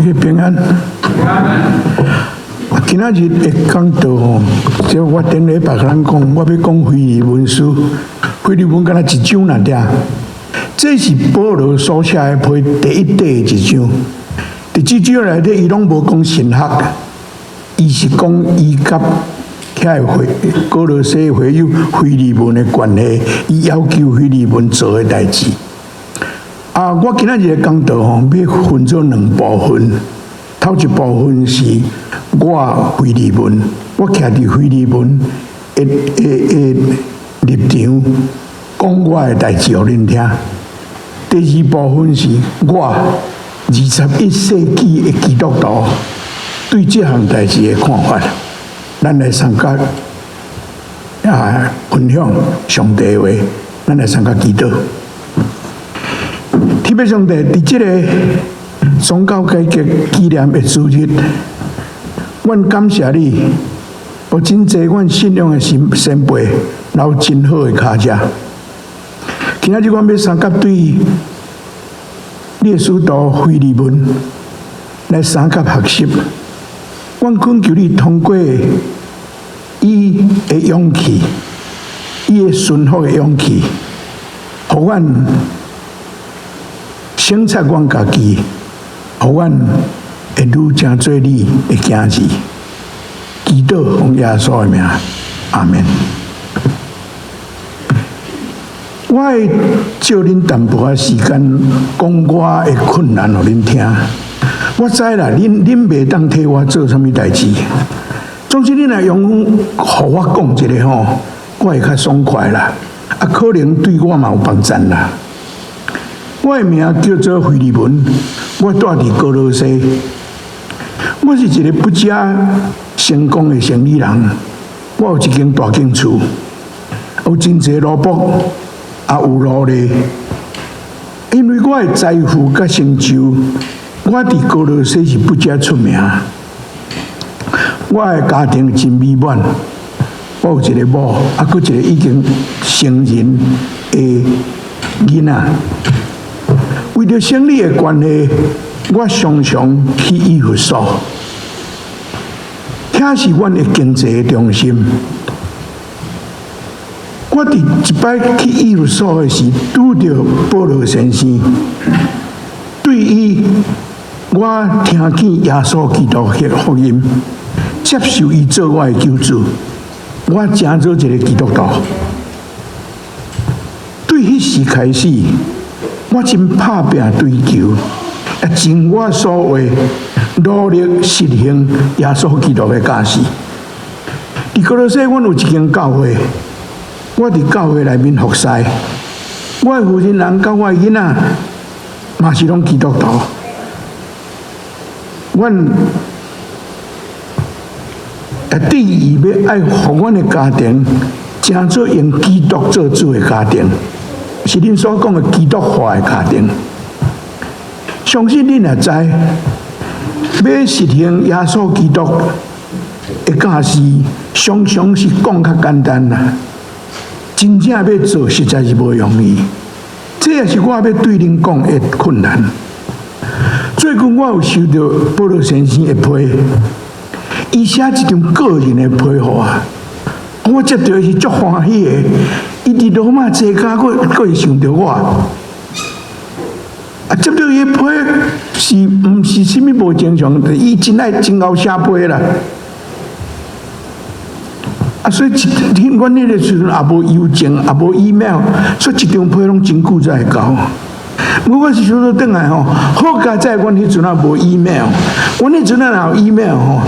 大家平安。今仔日的講道吼，這我頂禮拜共咱講，我欲講腓利門書，腓利門敢若一章爾爾。這是保羅所寫的批第一短的一章。佇這章內底，伊攏無講神學，伊是講伊佮遐个會歌羅西會友腓利門的關係，伊要求腓利門做的代誌。啊，我今仔日的講道吼，欲分做兩部分。頭一部分是我腓利門，我徛佇腓利門的的的立場，講我的代誌予恁聽。第二部分是我21世紀的基督徒對這項代誌的看法。咱來相佮分享上帝話，咱來相佮祈禱。天父上帝，佇這個宗教改革紀念的主日，阮感謝你，予真濟阮信仰的先前輩留真好的跤跡。今仔日阮欲相佮對你的使徒腓利門來相佮學習。阮懇求你通過伊的勇氣，伊的順服的勇氣，予阮省察阮家己，予阮會愈成做你的囝兒。祈禱奉耶穌的名，阿門。我會借恁淡薄仔時間講我的困難，予恁聽。我知啦，恁恁袂當替我做啥物代誌。總之，恁若用予我講一下吼，我會較爽快啦。啊，可能對我嘛有幫助啦。我的名叫做腓利門，我住佇歌羅西。我是一個不遮成功的生意人。我有一間大間厝，有真濟奴僕，也有奴隸。因為我的財富佮成就，我佇歌羅西是不遮出名。我的家庭真美滿，我有一個某，啊，閣一個已經成人的囡仔。為著生理的關係，我常常去以弗所，遐是阮的經濟的中心。我佇一擺去以弗所的時，拄著保羅先生，對伊，我聽見耶穌基督的福音，接受伊做我的救主，我成做一個基督徒。對彼時開始，我真拍拚追求，也盡我所為，努力實行耶穌基督的教示。佇歌羅西，阮有一間教會，我佇教會內面服侍。我的婦人人佮我的囡仔，嘛是攏基督徒。阮也致意欲愛予阮的家庭，成做用基督做主的家庭。是恁所講的基督化的家庭。相信恁也知，欲實行耶穌基督的教示，常常是講較簡單啦，真正欲做，實在是無容易。這也是我欲對恁講的困難。最近我有收著保羅先生的批，伊寫一張個人的批予我，我接著是足歡喜的。伊佇羅馬坐監，閣閣會想著我。啊，接著伊的批是毋是啥物無正常？伊真愛真𠢕寫批啦。啊，所以一，阮彼个時陣也無郵政，也無 email，所以一張批攏真久才會到。我是想說轉來吼，好佳哉，阮彼陣仔無 email，阮彼陣仔若有 email 吼，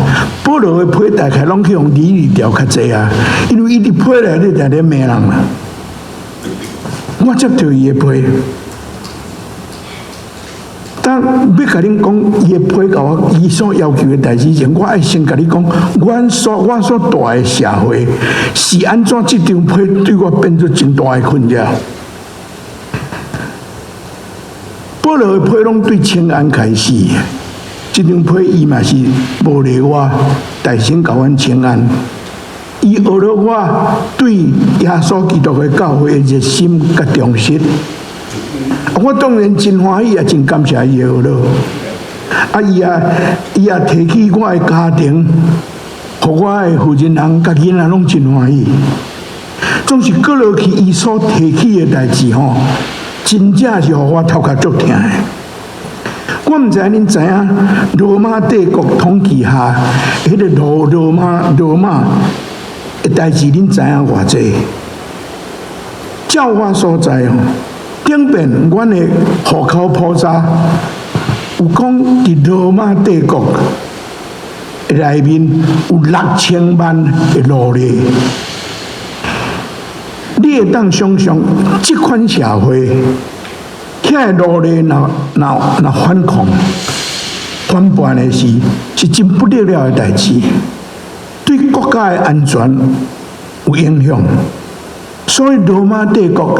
保羅的批大概攏去予離離掉較濟啊，因為伊佇批內底定咧罵人啦。我接著伊的批，當欲共恁講伊的批共我伊所要求的代誌前，我愛先共你講，阮所蹛的社會是按怎這張批對我變做真大的困擾。保羅的批攏對請安開始，這張批伊嘛是無例外，代先共阮請安。伊學了我對耶穌基督的教會的熱心佮忠實，我當然真歡喜，也真感謝伊的學了。啊，伊也提起我的家庭，予我的夫人翁佮囡仔攏真歡喜。總是過落去，伊所提起的代誌吼，真正是予我頭殼足疼的。我毋知恁知影，羅馬帝國統治下，彼個羅馬的代誌，恁知影偌濟？照我所知吼，頂遍阮的戶口簿查有講，佇羅馬帝國內面有6000萬的奴隸。你會當想像，這款社會，遐个奴隸若反抗、反叛的時，是真不得了的代誌，對國家的安全有影響。所以羅馬帝國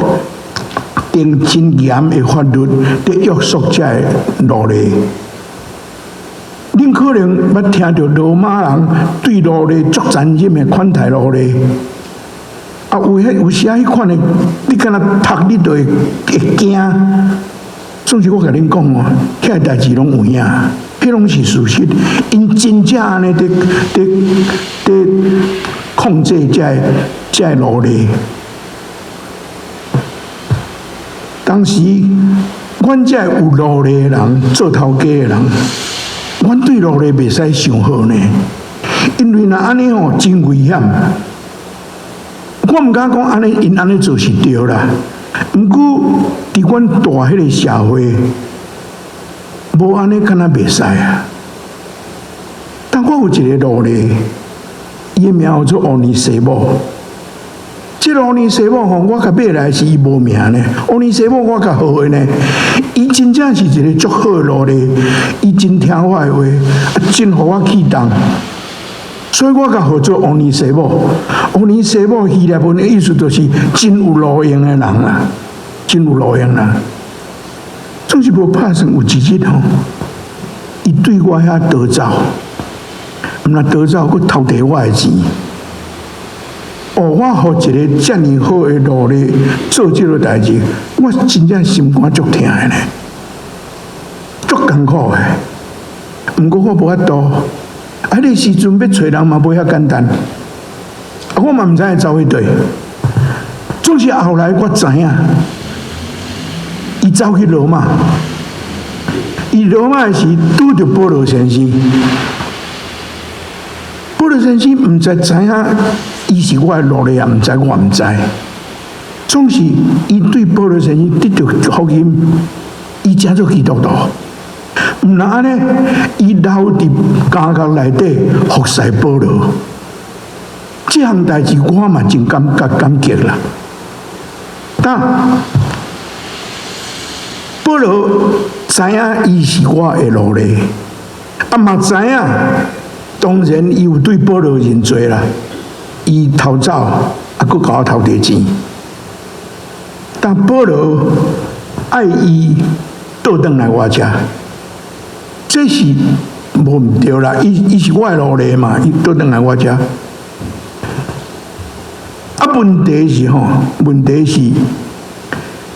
定真嚴的法律，佇約束這个奴隸。恁可能捌聽著羅馬人對奴隸足殘忍的款待奴隸。啊，有彼有時仔彼款的，你敢若讀你就會驚。總是我共恁講哦，遐个代誌攏有影，彼攏是事實。𪜶真正按呢佇控制這个奴隸。當時，阮這有奴隸的人，做頭家的人，阮對奴隸袂使傷好呢，因為若按呢吼，真危險。我毋敢講按呢，𪜶按呢做是對啦。毋過，佇阮蹛彼个社會，無按呢敢若袂使啊。但我有一个奴隸，伊的名叫做歐尼西母。這個歐尼西母吼，我共買來時伊無名呢。歐尼西母我共號的呢，伊真正是一个足好的奴隸，伊真聽我的話，啊，真予我器重。所以我共號做歐尼西母。歐尼西母希臘文的意思就是真有路用的人啦，真有路用啦。總是無拍算有一日吼，伊對我遐逃走，毋但逃走，閣偷提我的錢。哦，我予一個遮爾好的奴隸做這个代誌，我真正心肝足疼的呢，足艱苦的。毋過我無法度，啊，彼个時陣欲揣人嘛無遐簡單，啊，我嘛毋知會走去佗。總是後來我知影，伊走去羅馬，伊羅馬的時拄著保羅先生，保羅先生毋知知影。伊是我的奴隸也毋知，我毋知。總是伊對保羅先生得著福音，伊成做基督徒。毋但按呢，伊留佇監獄內底服侍保羅。這項代誌我嘛真感覺感激啦。但保羅知影伊是我的奴隸，啊嘛知影，當然伊有對保羅認罪啦。伊逃走，啊，閣共我偷提錢。但保羅愛伊倒轉來我遮，這是無毋對啦。伊是我的奴隸嘛，伊倒轉來我遮。啊，問題是吼，問題是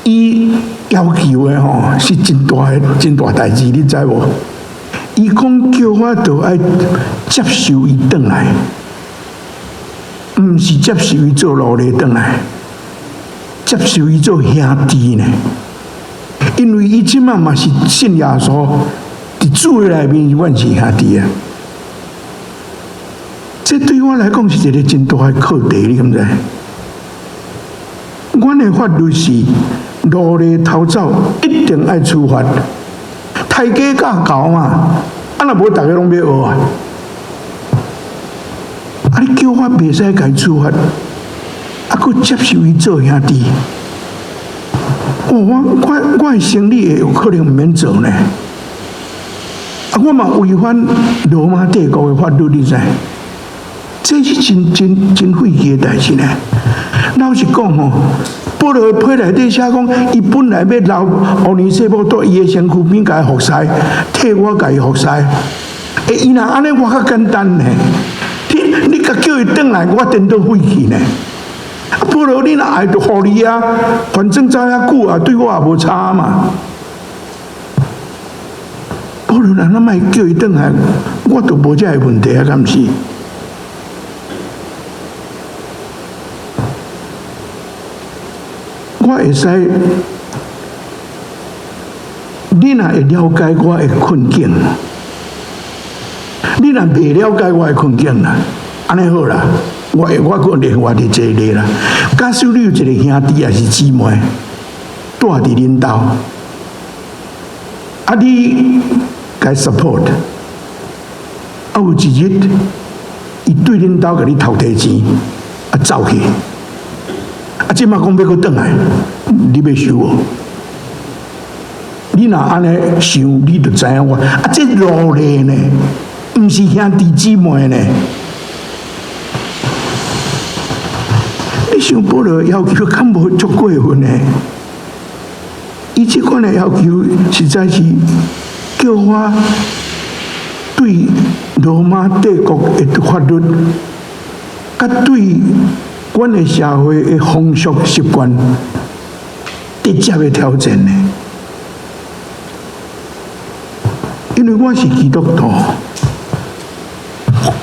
伊要求的吼是真大的、真大代誌，你知無？伊講叫我著愛接受伊轉來。毋是接受伊做奴隸轉來，接受伊做兄弟呢？因為伊這馬嘛是信耶穌，佇主的內面，阮是兄弟啊。這對我來講是一個真大的課題，你敢知？阮的法律是奴隸逃走一定愛處罰，刣雞咬狗嘛，啊若無逐家攏欲學啊。啊！你叫我袂使共伊處罰，啊，閣接受伊做兄弟。哦，我的生理會有可能毋免做呢。啊，我嘛違反羅馬帝國的法律，你知？這是真真真費氣的代誌呢。老實講吼，保羅批內底寫講，伊本來欲留歐尼西母佇伊的身軀邊共伊服侍，替我共伊服侍。欸，伊若按呢，我較簡單呢。你共叫伊轉來，我顛倒費氣呢。啊，保羅，你若愛就予你啊，反正走遐久啊，對我也無差嘛。保保羅人，咱莫叫伊轉來，我就無這个問題啊，敢毋是？我會使，你若會了解我的困境，你若袂了解我的困境啦，按呢好啦，我我閣另外佇一個例啦。假使你有一個兄弟抑是姊妹，蹛佇恁兜，啊你共 support，啊有一日，伊對恁兜共你偷提錢，啊走去。啊！這馬講欲閣轉來，你欲受無？你若按呢想，你就知影我啊！這奴隸呢，毋是兄弟姊妹呢。你想保羅要求敢無足過分呢？伊這款的要求，實在是叫我對羅馬帝國的法律，佮對阮的社會的風俗習慣，直接的挑戰呢。因為我是基督徒，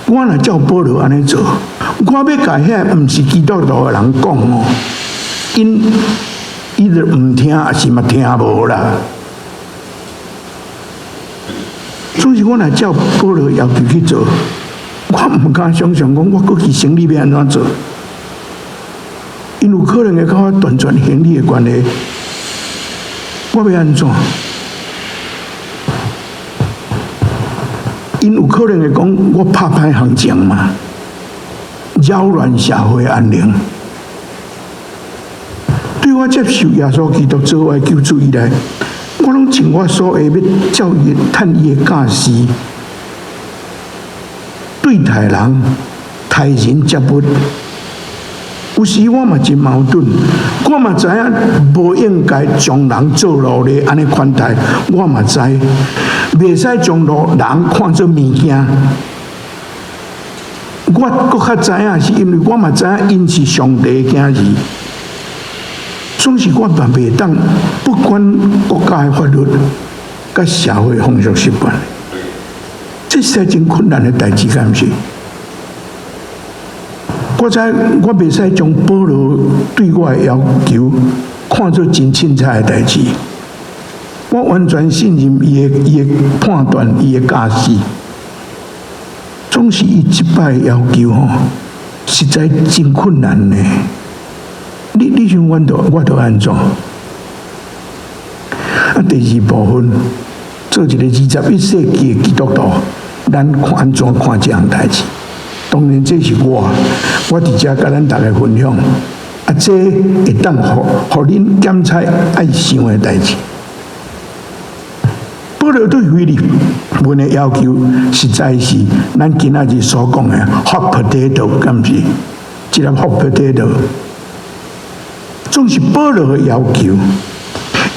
我若照保羅按呢做，我欲共遐毋是基督徒的人講哦，𪜶伊就毋聽，抑是嘛聽無啦。總是我若照保羅要求去做，我毋敢想象講我閣去生理欲按怎做。𪜶有可能會共我斷絕行李的關係，我欲按怎？𪜶有可能會講我拍歹行情嘛，擾亂社會安寧。對我接受耶穌基督做我的救主以來，我攏盡我所會欲照伊趁伊的教示，對待人、待人接物。有時我嘛真矛盾，我嘛知影無應該將人做奴隸按呢款待，我嘛知，袂使將奴人看做物件。我閣較知影，是因為我嘛知影𪜶是上帝的囝兒，總是我嘛袂當不管國家的法律，佮社會風俗習慣，這是真困難的代誌，敢毋是？我知我袂使將保羅對我的要求看做真凊彩的代誌，我完全信任伊的判斷，伊的教示。總是伊這擺要求吼，實在真困難呢。你想阮著我著按怎？啊，第二部分，做一個21世紀的基督徒，咱看按怎看這項代誌？當然，這是我，我佇遮共咱逐家分享。啊，這會當予恁檢查愛想的代誌。保羅對腓利門的要求，實在是咱今仔日所講的 hot potato，敢毋是？一粒 hot potato，總是保羅的要求，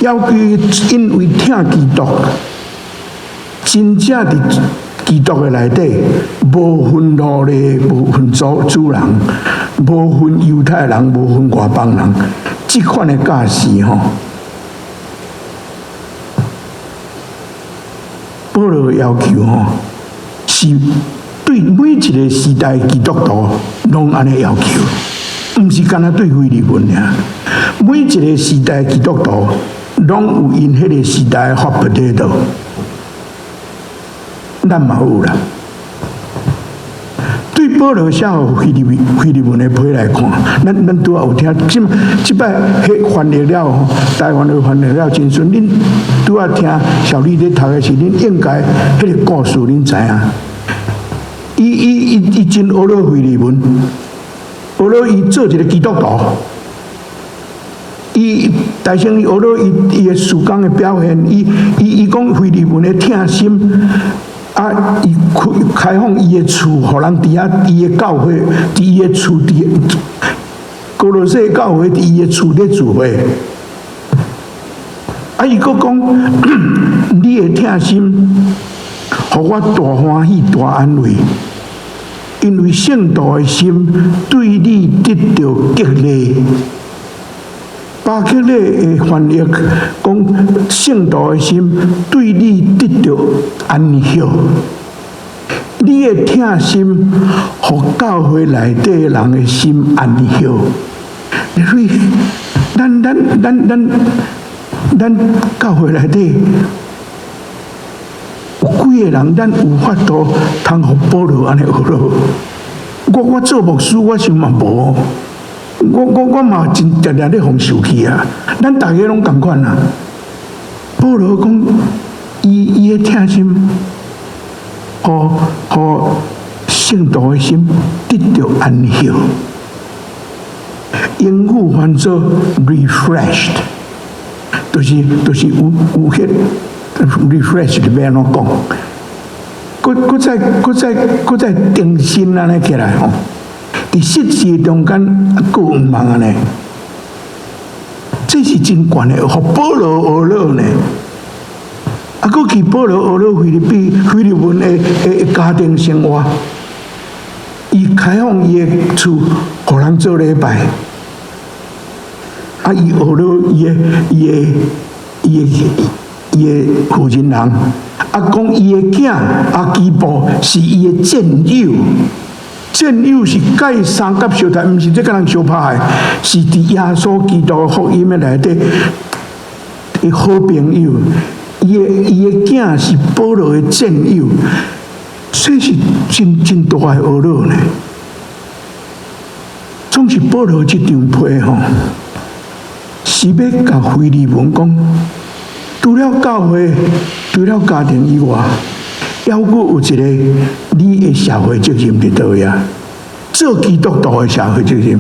要求因為疼基督，真正佇基督的內底，無分奴隸，無分主主人，無分猶太人，無分外邦人，這款的教示吼，保羅要求吼，是對每一個時代基督徒攏按呢要求，毋是干焦對腓利門爾。每一個時代基督徒攏有𪜶彼個時代的 hot potato。咱嘛有啦。對保羅寫予腓利門的批來看，咱拄仔有聽，這這擺彼翻譯了吼，台灣的翻譯了真順。恁拄仔聽小麗咧讀的時，恁應該彼個故事恁知影。伊真呵咾腓利門，呵咾伊做一個基督徒。伊大聲伊呵咾伊伊的事工的表現，伊講腓利門的疼心。啊！伊開開放伊的厝，予人佇遐，伊的教會，佇伊的厝佇歌羅西教會佇伊的厝咧聚會。啊！伊閣講，你的疼心，予我大歡喜、大安慰，因為聖徒的心對你得著激勵。巴克禮的翻譯講，聖徒的心對你得著安息。你的疼心，予教會內底人的心安息。所以，咱教會內底有幾个人，咱有法度通予保羅按呢學囉。我做牧師，我想嘛無。我嘛真常常咧予受氣啊！咱逐个攏仝款啊。保羅講，伊的疼心，予聖徒的心得著安息。英語翻做 refreshed，就是有彼 refresh 欲按怎講？閣再重新按呢起來吼。佇實際中間閣有毋茫按呢，這是真懸的，予保羅學囉呢。啊，閣去保羅學囉腓立比腓利門的家庭生活，伊開放伊的厝，予人做禮拜。啊，伊學囉伊的婦人人，啊，講伊的囝亞基布是伊的戰友。戰友是佮伊相佮相待，毋是這佮人相拍的，是佇耶穌基督福音的內底的好朋友。伊的囝是保羅的戰友，這是真大的學囉呢。總是保羅這張批吼，是欲共腓利門講，除了教會，除了家庭以外，猶閣有一个你的社會責任佇佗位啊？做基督徒的社會責任。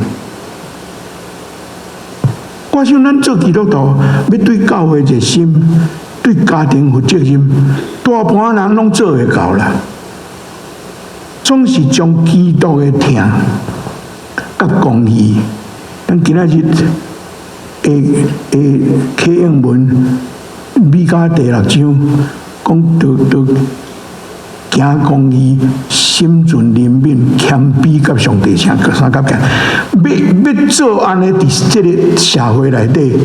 我想咱做基督徒，欲對教會熱心，對家庭負責任，大半人攏做會到啦。總是將基督的疼佮公義，咱今仔日的啟應文，彌迦第六章講著行公義、心存憐憫、謙卑，佮上帝相相佮行。欲做按呢，佇這个社會內底，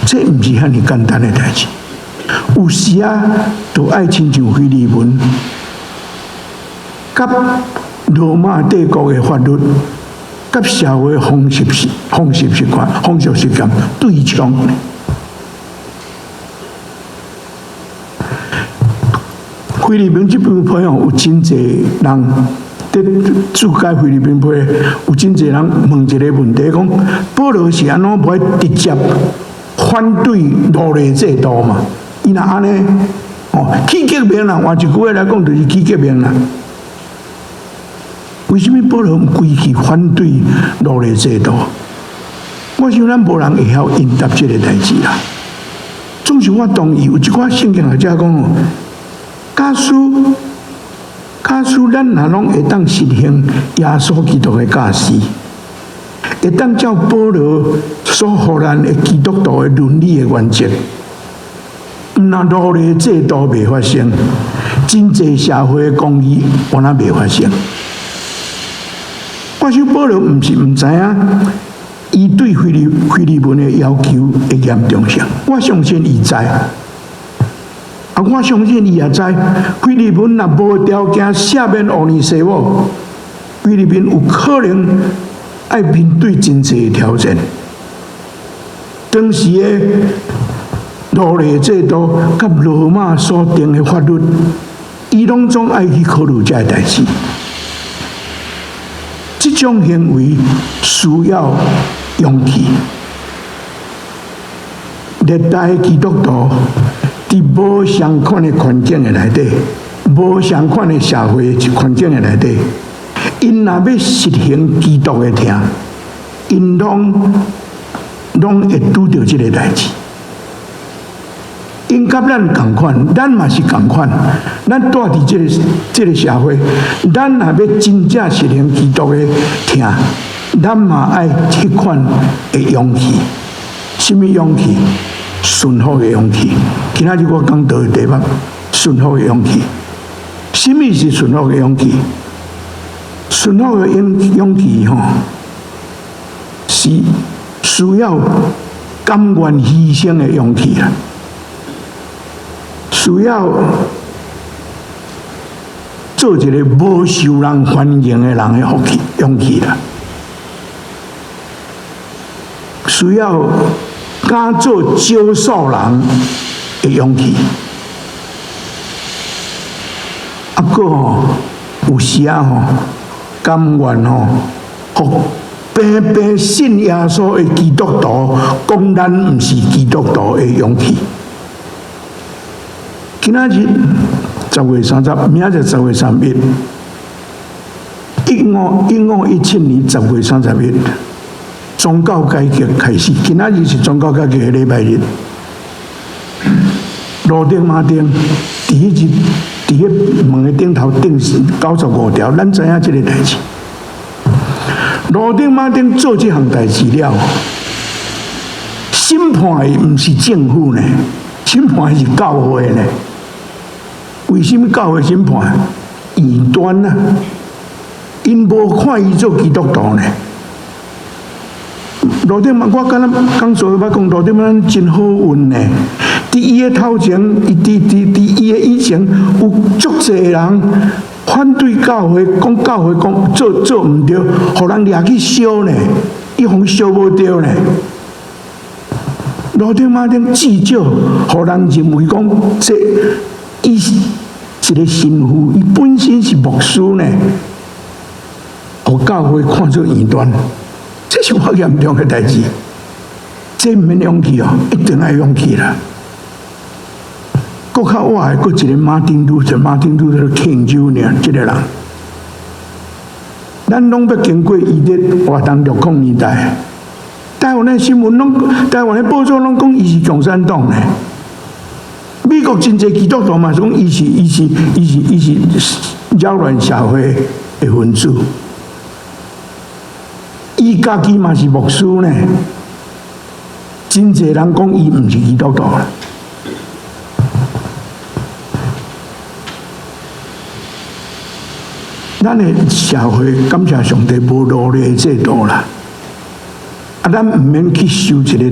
這毋是遐爾簡單的代誌。有時啊，就愛親像腓利門，佮羅馬帝國的法律，佮社會風俗習慣、風俗習慣對衝。腓利門這張批有真濟人佇注解腓利門批，有真濟人問一个問題，講保羅是按怎無愛直接反對奴隸制度嘛？伊若按呢，哦，去革命啦，換一句話來講，就是去革命啦。為啥物保羅毋規氣反對奴隸制度？我想咱無人會曉應答這个代誌啦。總是我同意，有一寡聖經學者講哦。假使咱若攏會當實行耶穌基督的教示，會當照保羅所予咱的基督徒的倫理的原則，毋但奴隸制度袂發生，真濟社會的公義原來袂發生。我想保羅毋是毋知影，伊對腓利門的要求的嚴重性，我相信伊知。啊！我相信伊也知，腓利門若無條件赦免俄尼西母，腓利門有可能愛面對真濟挑戰。當時的奴隸制度佮羅馬所定的法律，伊攏總愛去考慮這个代誌。這種行為需要勇氣。歷代基督徒佇無相仝的環境的內底，無相仝的社會環境的內底，𪜶若欲實行基督的疼，𪜶攏會拄著這个代誌。𪜶佮咱仝款，咱嘛是仝款。咱蹛佇這个社會，咱若欲真正實行基督的疼，咱嘛愛彼款的勇氣。啥物勇氣？順服的勇氣。今仔日我講道的題目：順服的勇氣。啥物是順服的勇氣？順服的勇氣吼，是是需要甘願犧牲的勇氣啦，需要做一个無受人歡迎的人的福氣勇氣啦，需要敢做少數人的勇氣。啊，閣吼，有時仔吼，甘願吼，予平平信耶穌的基督徒講咱毋是基督徒的勇氣。今仔日10月30，明仔載10月31，1517年10月31，宗教改革開始。今仔日是宗教改革的禮拜日。路德馬丁佇彼日佇彼門的頂頭釘95條，咱知影這个代誌。路德馬丁做這項代誌了，審判的毋是政府呢，審判的是教會呢。為什麼教會審判？異端啊！𪜶無看伊做基督徒呢。路德馬，我敢若講做捌講，路德馬真好運呢。佇伊的頭前，伊佇佇佇伊的以前，有足濟人反對教會，講教會講做做毋對，予人掠去燒呢，伊予燒無著呢。路德馬丁至少予人認為講，這伊是一个神父，伊本身是牧師呢，予教會看做異端，這是較嚴重的代誌。這毋免勇氣哦，一定愛勇氣啦。閣較倚的，閣一个馬丁路德，馬丁路德慶州爾，這个人，咱攏捌經過伊咧活動60年代，台灣的新聞攏，台灣的報紙攏講伊是共產黨呢。美國真濟基督徒嘛，講伊是伊是伊是伊是擾亂社會的分子，伊家己嘛是牧師呢。真濟人講伊毋是基督徒。咱的社會感謝上帝無奴隸制度啦，啊，咱毋免去收一个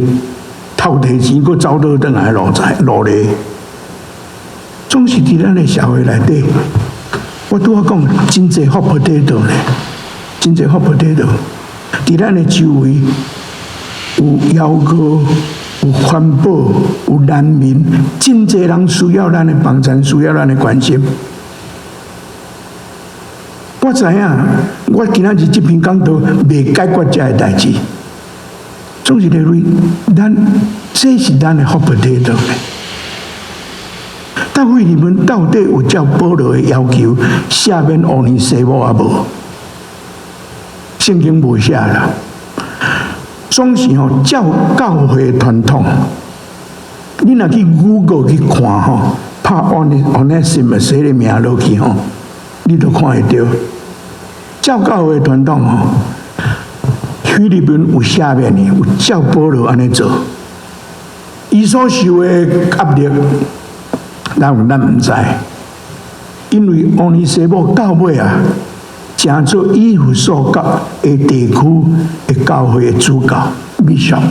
偷提錢閣走倒轉來奴才奴隸，總是佇咱的社會內底，我拄仔講真濟 hot potato 呢，真濟 hot potato，佇咱的周圍有枵餓、有環保、有難民，真濟人需要咱的幫助，需要咱的關心。我知影，我今仔日這篇講道袂解決這个代誌，總是認為咱這是咱的 hot potato 呢。但腓利門到底有照保羅的要求赦免俄尼西母抑無？聖經無寫啦。總是吼照教會傳統，你若去 Google 去看吼，拍 Onesimus 這个名落去吼，你就看會著。照教會傳統吼，腓利門有赦免伊，有照保羅按呢做，伊所受的壓力，咱毋知，因為俄尼西母到尾啊，成做以弗所教的地區的教會的主教 Bishop，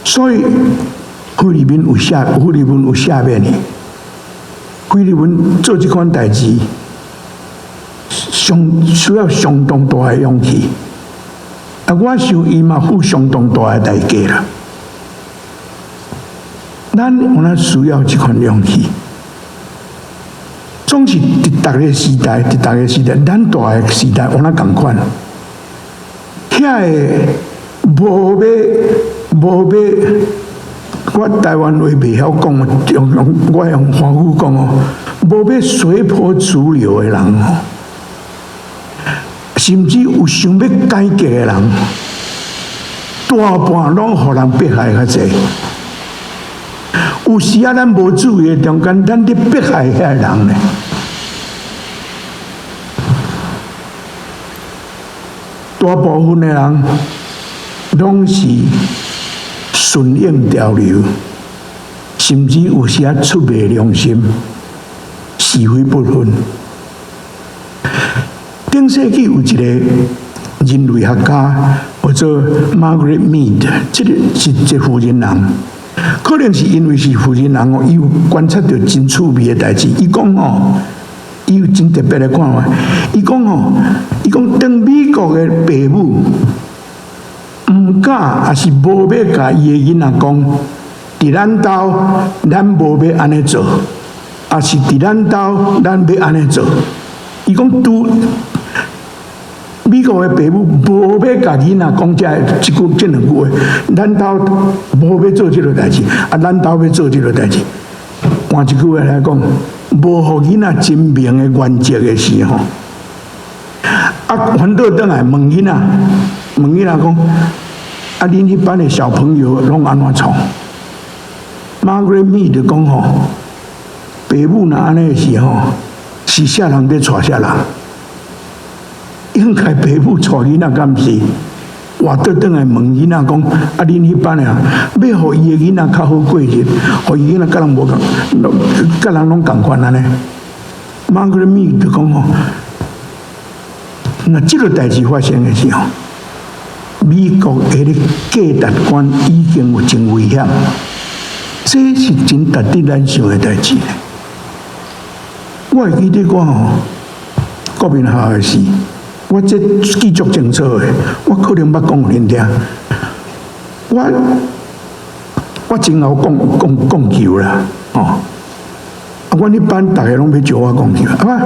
所以腓利門有赦，腓利門有赦免伊，腓利門做這款代誌，相需要相當大的勇氣，啊！我想伊嘛付相當大的代價啦。咱有哪需要這款勇氣？總是佇逐个時代，佇逐个時代，咱蹛的時代有哪仝款？遐个無欲無欲，我台灣話袂曉講，用用我用華語講哦，無欲隨波逐流的人哦。甚至有想欲改革的人，大半攏予人迫害較濟。有時啊，咱無注意的中間，咱佇迫害遐个人呢。大部分的人攏是順應潮流，甚至有時啊出賣良心，是非不分。頂世紀有一个人類學家號做 Margaret Mead，這個是一個婦人人，可能是因為是婦人人哦，伊有觀察著真趣味的代誌。伊講吼，伊有真特別的看法。伊講吼，伊講當美國的爸母毋敢，抑是無欲共伊的囡仔講，佇咱兜咱無欲按呢做，抑是佇咱兜咱欲按呢做。伊講拄美國的爸母無欲共囡仔講這句這兩句話，咱兜無欲做這个代誌，啊，咱兜欲做這个代誌。換一句話來講，無予囡仔真明的原則的時候，啊，反倒轉來問囡仔，問囡仔講，啊，恁彼班的小朋友攏按怎創？Margaret Mead 講吼，爸母若按呢的時候，是啥人佇帶啥人？應該爸母帶囡仔，敢毋是？活倒轉來問囡仔講，啊，恁彼班的啊，欲予伊的囡仔較好過日，予伊囡仔佮人無仝，佮人攏仝款按呢。Margaret Mead 就講吼，若這个代誌發生的時候，美國的價值觀已經有真危險，這是真值得咱想的代誌。我會記得我吼，國民學校的時，我這記足清楚的，我可能捌講予恁聽。我真𠢕講講講球啦，吼！啊，阮彼班逐个攏欲招我講球，啊，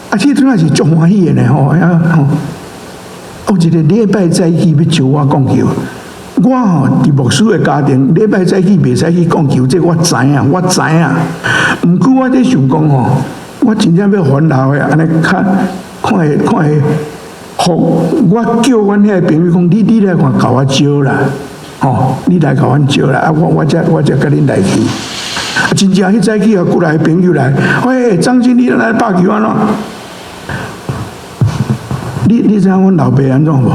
啊，這陣仔是足歡喜的呢，吼，啊吼！有一個禮拜早起欲招我講球，我吼佇牧師的家庭，禮拜早起袂使去講球，這我知影，我知影。毋過我咧想講吼，我真正欲煩惱的，按呢較看會看會，予我叫阮遐个朋友講，你來看共我招啦，吼，你來共阮招啦，啊，我才共恁來去。啊，真正彼早起啊，過來朋友來，喂，張經理來拍球按怎？你知影阮老爸按怎無？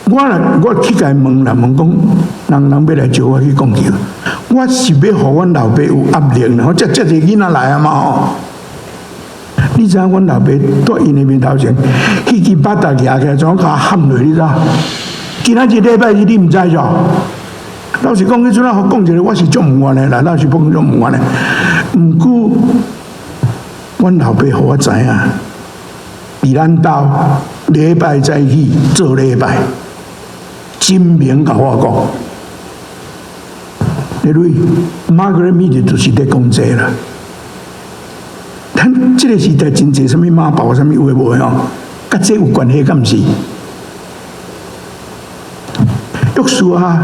我若我去共伊問啦，問講人人欲來招我去講球，我是欲予阮老爸有壓力啦，吼，遮遮濟囡仔來啊嘛吼。你知影阮老爸佇𪜶的面頭前，彼支巴掌舉起來，怎共我喊落？你知？今仔日禮拜日，你毋知著？老實講，彼陣仔予講一个，我是足毋願的啦，老實講足毋願的。毋過，阮老爸予我知影，佇咱兜禮拜早起做禮拜，真明共我講。你類 Margaret Mead 就是咧講這啦。咱這个時代真濟啥物媽寶，啥物有的無的吼，佮這有關係敢毋是？約書亞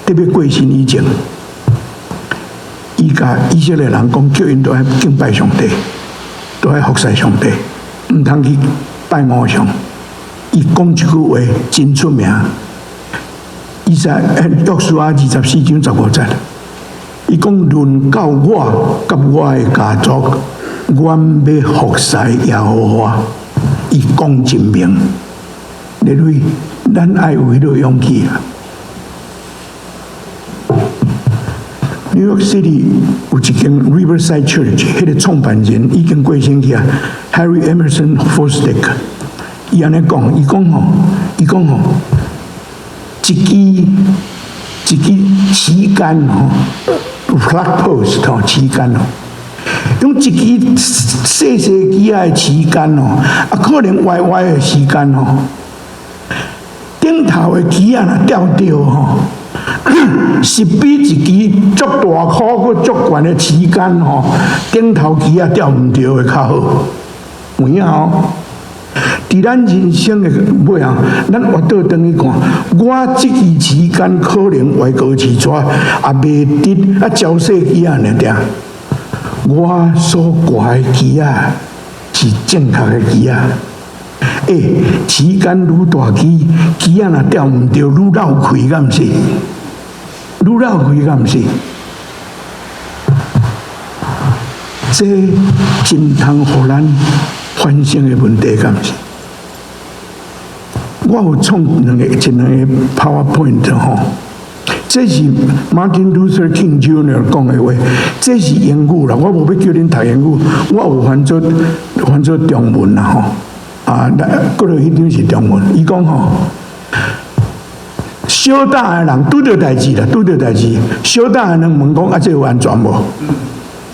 佇欲過身以前，伊共以色列人講，叫𪜶都愛敬拜上帝，都愛服侍上帝，毋通去拜偶像。伊講一句話真出名，伊在約書亞24章15節，伊講論到我佮我的家族，阮欲服侍耶和華。伊講真明，你類咱愛有彼个勇氣啊！New York City 有一間 Riverside Church，彼个創辦人已經過身去啊，Harry Emerson Fosdick，伊按呢講，伊講吼，伊講吼，一支一支旗桿吼，flag post 吼，旗桿吼，用一支細細支仔的旗桿吼，啊，可能歪歪的旗桿吼，頂頭的旗仔若吊著吼，是比一支足大箍閣足懸的旗桿吼，頂頭旗仔吊毋著的較好。有影吼？佇咱人生的尾後，咱活倒轉去看，我這支旗桿可能歪高起逝，也袂直，啊，焦細支仔爾爾。我所掛的旗仔是正確的旗仔。欸，旗桿愈大支，旗仔若吊毋著，愈落氣，敢毋是？愈落氣，敢毋是？這真通予咱反省的問題，敢毋是？我有創兩个，一兩个 PowerPoint 吼，這是 Martin Luther King Jr. 講的話，這是英語啦，我無欲叫恁讀英語，我有翻做中文啦吼。啊，過來彼張是中文，伊講吼，小膽的人拄著代誌啦，拄著代誌。小膽的人問講啊，這有安全無？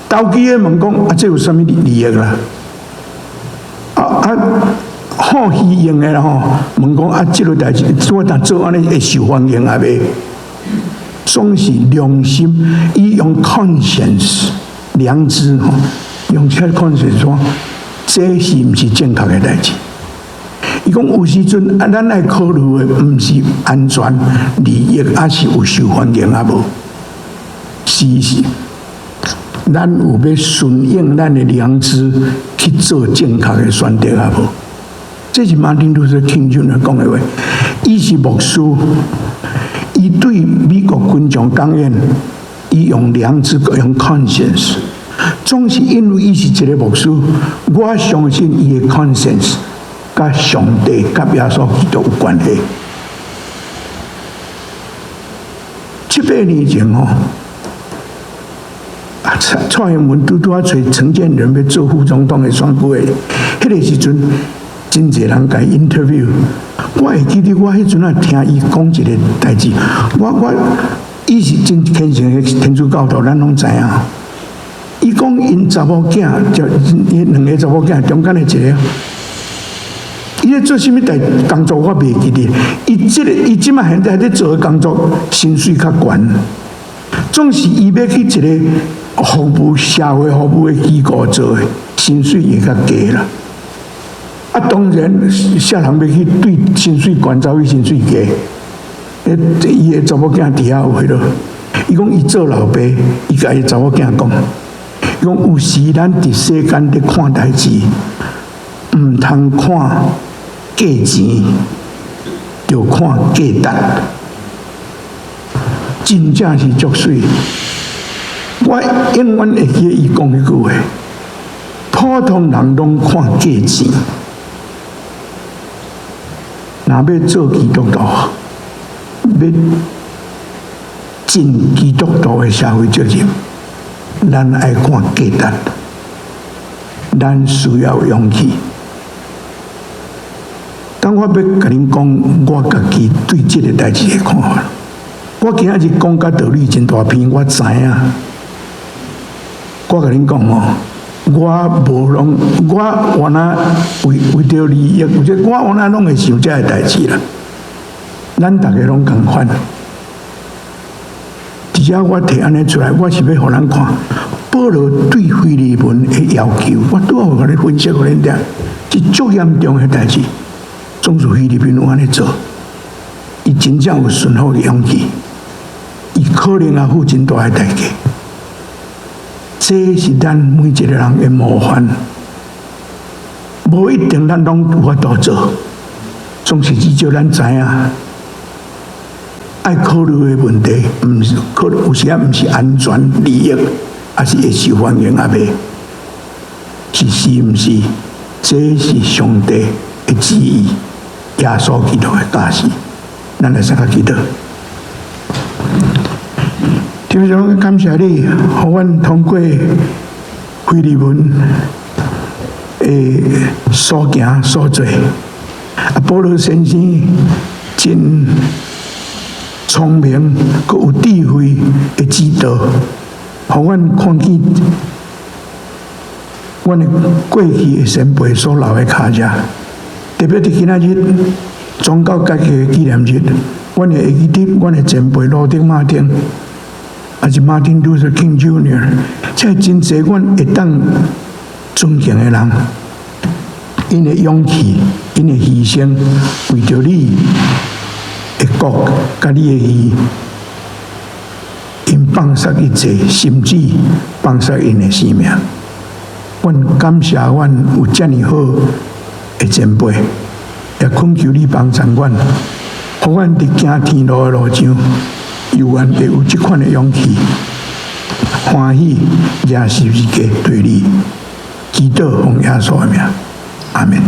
投機的問講啊，這有啥物利益啦？啊啊，好虛榮的啦吼，問講啊，這个代誌我若做按呢會受歡迎抑袂？總是良心，伊用 conscience 良知吼，用這 conscience 說，這是毋是正確的代誌？伊講有時陣啊，咱愛考慮的毋是安全利益，抑是有受歡迎抑無？是是，咱有欲順應咱的良知去做正確的選擇抑無？這是馬丁路德金講的話。伊是牧師，伊對美國軍將講員，伊用良知，用 conscience，總是因為伊是一個牧師，我相信伊的 conscience 佮上帝、佮耶穌基督有關係。七八年前吼，啊，蔡英文拄拄仔揣陳建仁欲做副總統的選舉的，彼个時陣，真濟人共伊 interview。我會記得我彼陣仔聽伊講一個代誌，我伊是真虔誠的天主教徒，咱攏知影。伊講𪜶查某囝，就𪜶兩个查某囝中間的一个。伊咧做啥物代工作，我袂記得。伊這个伊這擺現在咧做的工作，薪水較懸。總是伊欲去一个服務社會服務的機構做的，薪水會較低啦。啊，當然，啥人欲去對薪水懸走去薪水低？欸，伊的查某囝佇遐有彼囉。伊講伊做老爸，伊共伊查某囝講，伊講有時咱佇世間佇看代誌，毋通看價錢，著看價值。真正是足媠。我永遠會記得伊講彼句話：普通人攏看價錢，若欲做基督徒，欲盡基督徒的社會責任，咱愛看價值，咱需要勇氣。當我欲共恁講，我家己對這个代誌的看法。我今仔日講甲道理真大篇，我知影。我共恁講吼，我無攏，我原來為著利益，或者我原來攏會想這个代誌啦。咱逐个攏仝款。佇遮我提按呢出來，我是欲予咱看，保羅對腓利門的要求，我拄仔有共你分析予恁聽，是足嚴重的代誌。總是腓利門有按呢做，伊真正有順服的勇氣，伊可能也付真大的代價。這是咱每一个人的模範，無一定咱攏有法度做，總是至少咱知影，愛考慮的問題，毋是可能有時仔毋是安全利益，抑是會受歡迎抑袂？是毋是？這是上帝的旨意，耶穌基督的教示，咱來相佮祈禱。天父，感謝你，予阮通過腓利門的所行所做，啊，保羅先生真聰明，閣有智慧的指導，予阮看見阮的過去的先輩所留的跤跡，特別佇今仔日宗教改革的紀念日，阮會會記得阮的前輩路德馬丁，抑是馬丁路德金 Junior，這真濟阮會當尊敬的人，𪜶的勇氣，𪜶的犧牲，為著你的國佮你的義，𪜶放捨一切，甚至放捨𪜶的生命。阮感謝阮有遮爾好的前輩，也懇求你幫助阮，予阮佇行天路的路上，猶原會有這款的勇氣，歡喜舉十字架對你祈禱，奉耶穌的名，阿門。